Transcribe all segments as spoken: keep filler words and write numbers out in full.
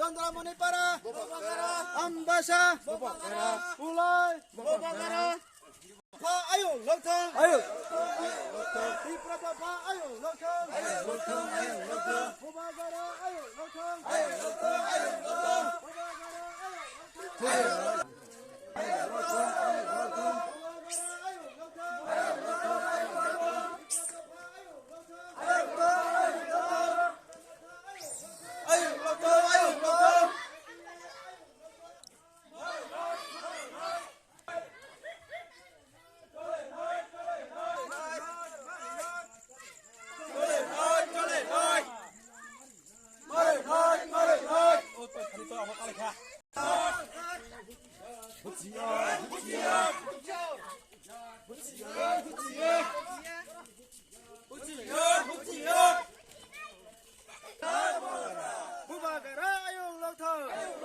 Chandramani Para, Ambasa, Ulai, Pha ayung lokthang. Ayung. Tipra Pha ayung lokthang. Ayung lokthang, ayung lokthang. Bubagara ayung lokthang. Ayung lokthang, ayung lokthang. Bubagara ayung lokthang. Ayung lokthang, ayung lokthang. Bubagara ayung lokthang. Ayung lokthang, ayung lokthang. Ayung lokthang, ayung lokthang. Ayung lokthang, ayung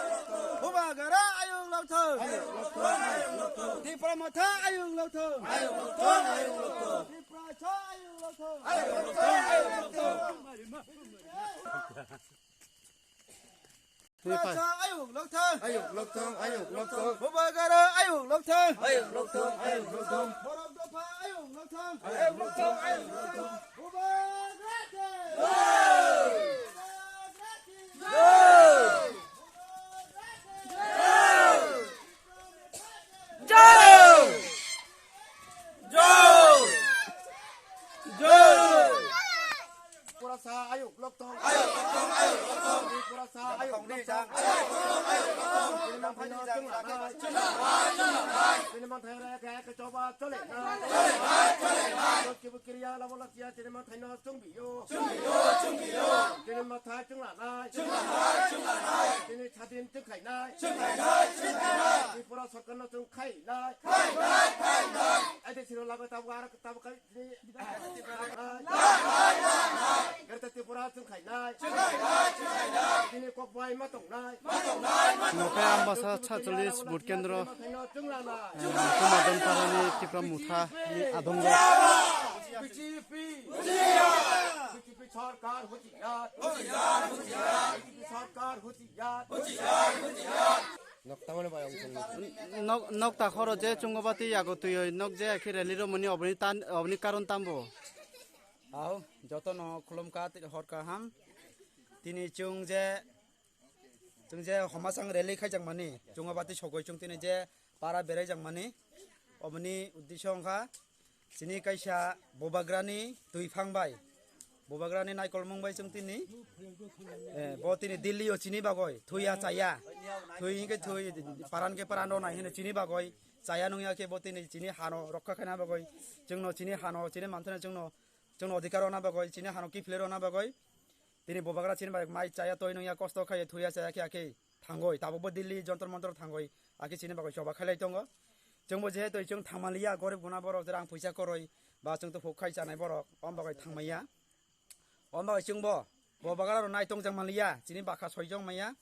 lokthang. Bubagara ayung lokthang. Bubagara ayung lokthang. Tipra Motha ayung lokthang. Tipra Motha ayung lokthang. Raja ayung lokthang. Ayung lokthang, ayung lokthang. Bubagara ayung lokthang. Ayung lokthang, ayung lokthang. Borok Dopha ayung lokthang. Ayung lokthang, ayung lokthang. Bubagra de. Jai! Bubagra de. Jai! Bubagra de. Jai! Jai! Jai! Pura sa ayuk lokthong. Ayuk lokthong, ayuk lokthong. Pura sa ayuk lokthong. Ayuk lokthong, ayuk lokthong. Chini manthai no chwng lanai. Chini manthai re khe khe choba chole nai. Chole nai, chole nai. Kibu kiriya labo lachiya chini manthai no chwng biyo. Chwng biyo, chwng biyo. Chini manthai chwng lanai. Chwng lanai, chwng lanai. Chini chadin chwng khainai. Chwng khainai, chwng khainai. Tripura sarkar no chwng khainai. Khainai, khainai. Ede siro lago tabo ar tabo kai. Greater Tripura chwng khainai. Bini kokbai ma tongnai. Nokai Ambasa satsolish vote kendro, Chwng lanai. Kumadon Parani Tipra Motha ni adongo. B J P. B J P sarkar huchiyat. B J P sarkar huchiyat. Nok tamani bai ang sung. Nok, nok ta khoro je chungo bati yago tuyoi nok je akhi rally romoni oboni tan, oboni karon tambo. Au, joto no khulumkha, hor kaham. Tini chwng je, chwng je homasang rally khaijak mani, chungo bati sogoi chwng tini je para berai jak mani, oboni uddesho wngkha chini kaisa bubagrani twiphang bai, bubagrani naikolmung bai chwng tini, eh, bo tini Delhi o chini bagoi thwiya chaya, thwi hinkhe thwi, paran khe paran rwnai hino chini bagoi chaya nungya khe bo tini chini hano rokha khaina bagoi, chwngno chini hano chini manthano chwngno, chwngno odhikar rwna bagoi, chini hano kiphilwi rwna bagoi. Tini bubagra chini bai mai chaya toi nungya kosto khai thwiya chaya khe akhe thangoi tabukbo Delhi Jantar Mantar thangoi akhe chini bagwi choba khailai tongo. Chwngbo jehetu chwng thangmanliya gorib guna borok rang phuisa koroi ba chwng to phuk khai chanai borok om bagwi thangmaiya. Om bagwi chwngbo bubagra rok nai tongjak manliya chini bakha soijak maya.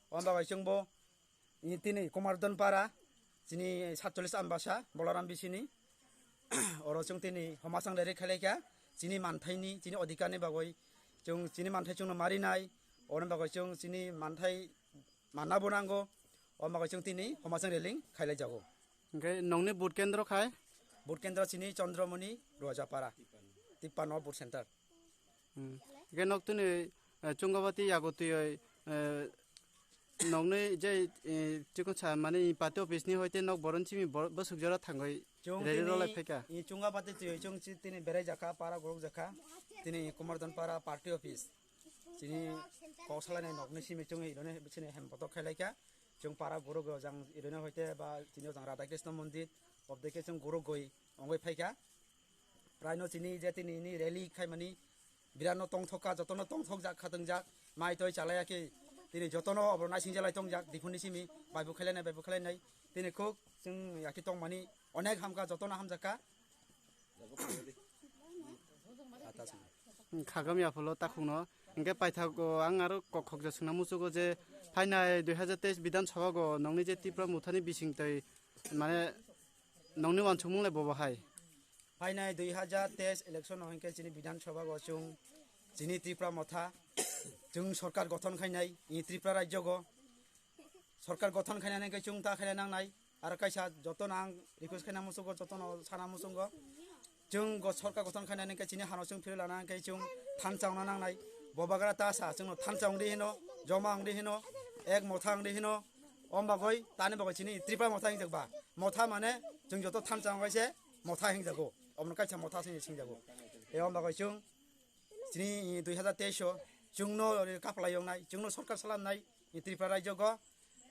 Om bagwi chwngbo Tini Komardon Para, chini satchollis Ambasa, Bolaram bisini. Oro chwng tini homasang rally khailai kha, chini manthaini, chini odhikarni bagwi. Chwng chini manthai chwngno marinai, oro bagwi chwng chini manthai manna bo nango, o bagwi chwng tini homasang rally khailai jago. Hwnkhe nongni vote kendro khai? Vote kendro chini Chandramani Rojapara, Tippanno vote center. Hmm. Hwnkhe nok tini, eh, Chungabati yago twiwi, eh, Nokni je, eh, chikon sa mani party office ni hoite nok boron simi bor-, bosuk jora thangoi Chwng rally tini rwlai phaikha. I chunga bati twi chwng chi tini berai jakha, para guruk jakha. Tini Kumar Don para party office. Chini kok salainai nokni simi chwng ironi chini hem botok khailaikha. Chwng para guruk jang ironi hoite ba tini jang Radha Krishna Mondir, obdeke chwng guruk goi ongoi phaikha. Praino chini je tini ni rally khaimani birano tongthok kha, jotono tongthok jak kha twngjak, mai toi chalaiya khe tini jotono obo naising jalai tongjak, dikhuni simi baibu khailai nai, baibu khailai nai, tini khuk chwng yaki tongmani onek hamkha, jotono hamjakha. Khagam ya phulo takhukno, hingke paithago ang aro kok khokja swngna muchugo je phainai dui hajar teis Bidhan Sabha go nongni je Tipra Mothani bising twi mane nongni wansukmung le bobo hai. Phainai dui hajar teis election no hingke chini Bidhan Sabha go chwng chini Tipra Motha chwng sorkar gothon khainai i Tripura rajyo go sorkar gothon khainani hingke chwng ta khaina nangnai aro kaisa jotono ang request khaina muchugo jotono sana muchungo chwng go sorkar gothon khainani hingke chini hano chwng phirwi lana hingke chwng thansa wngna nangnai bobagra ta sa chwngno thansa wngdi hino joma wngdi hino ek motha wngdi hino. Om bagoi tani bagoi chini Tripura Motha hingjak ba. Motha mane chwng joto thansa wng kaise Motha hingjago. Omono kaisa Motha se hingjago. E om bagoi chwng chini dui hajar teis o chwngno kaplai yongnai, chwngno sorkar salamnai, Tripura rajyo go.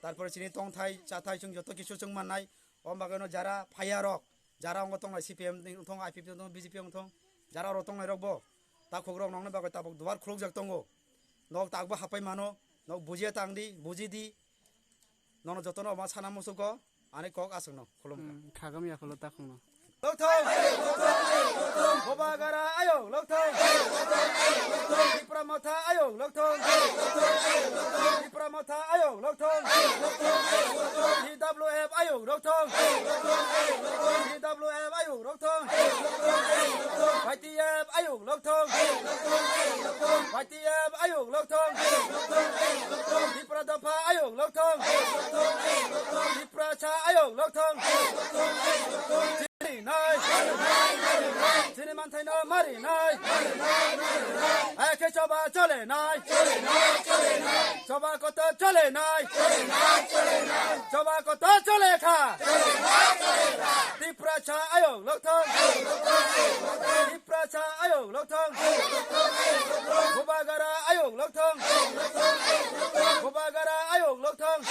Tarpore chini tongthai, chathai chwng joto kisu chwng mannai. Om bagoi no jara phaya rok, jara ongo tongnai C P M ni wngthong, I P F ni wngthong, B J P wngthong, jara oro tongnai rok bo. Takhuk rok nongni bagoi tabuk duar khulukjak tongo. Nok takbo hapai mano, nok bujiya tangdi, bujidi. Nono jotono omo sana musugo, ani kok aswkno khulumkha. Hmm, khagam ya phulo takhukno. Lokthong! Bobagara ayok, lokthong! Tipra Motha ayok, lokthong! Tipra Motha ayok, lokthong! T W F ayok, lokthong! T W F ayok, lokthong! Y T F ayok, lokthong! Y T F ayok, lokthong! Tipra Dopha ayok, lokthong! Tiprasa ayok, lokthong! Chini nai! Chini manthaino mari nai! Aya khe choba chole nai! Choba kotor chole nai! Choba kotor chole kha! Tiprasa ayok, lokthong! Tiprasa ayok, lokthong! Bubagara ayok, lokthong! Bubagara ayok, lokthong!